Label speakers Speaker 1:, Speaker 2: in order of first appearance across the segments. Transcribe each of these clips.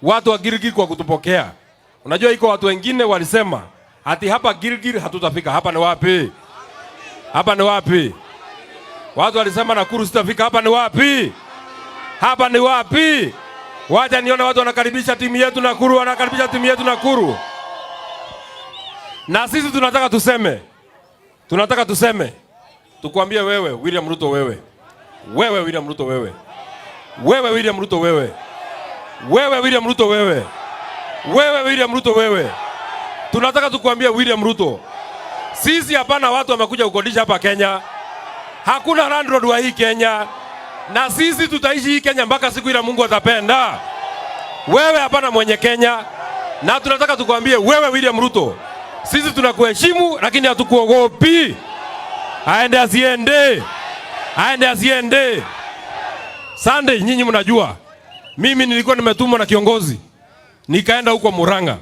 Speaker 1: Watu wa Gilgil kwa kutupokea. Unajua iko watu wengine walisema ati hapa Gilgil hatutafika. Hapa ni wapi? Hapa ni wapi? Watu walisema Nakuru sitafika. Hapa ni wapi? Hapa ni wapi? Wacha nione watu wanakaribisha timu yetu Nakuru, wanakaribisha timu yetu Nakuru. Na sisi tunataka tuseme, tukwambie wewe William Ruto wewe, wewe William Ruto wewe, wewe William Ruto wewe, wewe William Ruto wewe, wewe William Ruto wewe, tunataka tukwambie William Ruto, sisi hapana watu wamekuja kukodisha hapa Kenya, hakuna landlord wa hii Kenya, na sisi tutaishi hii Kenya mpaka siku ile Mungu atapenda. Wewe hapana mwenye Kenya, na tunataka tukwambie wewe William Ruto, sisi tunakuheshimu lakini hatukuogopi. Aende asiende, aende asiende. Sunday, nyinyi mnajua mimi nilikuwa nimetumwa na kiongozi nikaenda huko Murang'a.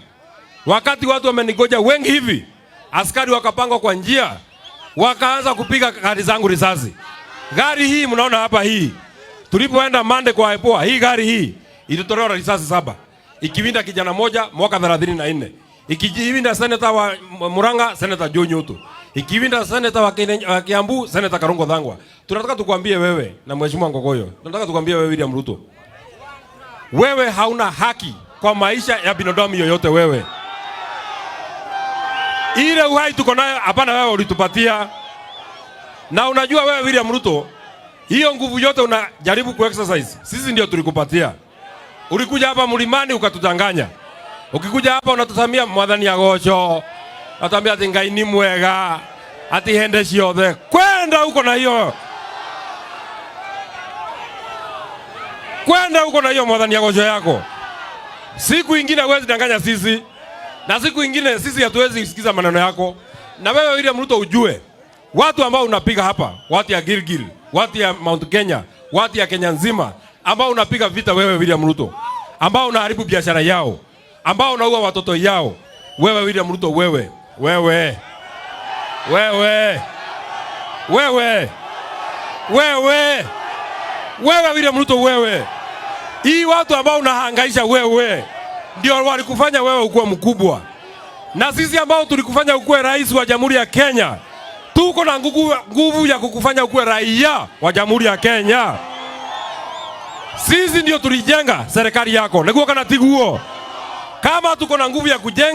Speaker 1: Wakati watu wamenigoja wengi hivi, askari wakapangwa kwa njia, wakaanza kupiga gari zangu risasi. Gari hii mnaona hapa hii, tulipoenda Monday kwa IPOA, hii gari hii ilitolewa risasi 7 ikiwinda kijana moja mwaka 34, ikiwinda seneta wa Murang'a, Seneta Joe Nyutu, ikiwinda seneta wa Kiambu, Seneta Karungo Thang'wa. Tunataka tukwambie wewe na Mheshimiwa Ngogoyo, tunataka tukwambie wewe William Ruto, wewe hauna haki kwa maisha ya binadamu yoyote wewe. Ile uhai tuko nayo hapana, wewe ulitupatia. Na unajua wewe William Ruto, hiyo nguvu yote unajaribu kuexercise, sisi ndio tulikupatia. Ulikuja hapa mlimani ukatudanganya. Ukikuja hapa unatusamia mwathani agoco, unatuambia ati Ngai ni mwega, ati hende ciothe. Kwenda huko na hiyo. Kwenda huko na hiyo mwathani agoco yako. Siku ingine huwezi danganya sisi. Na siku ingine sisi hatuwezi kusikiza maneno yako. Na wewe William Ruto ujue, watu ambao unapiga hapa, watu ya Gilgil, watu ya Mount Kenya, watu ya Kenya nzima, ambao unapiga vita wewe William Ruto, ambao unaharibu biashara yao, ambao unaua watoto yao, wewe William Ruto, wewe, wewe, wewe, wewe, wewe, wewe William Ruto, wewe, hii watu ambao unahangaisha wewe, ndio walikufanya wewe ukuwe mkubwa. Na sisi ambao tulikufanya ukuwe rais wa Jamhuri ya Kenya, tuko na nguvu ya kukufanya ukuwe raia wa Jamhuri ya Kenya. Sisi ndio tulijenga serikali yako. Niguo kana tiguo? Kama tuko na nguvu ya kujenga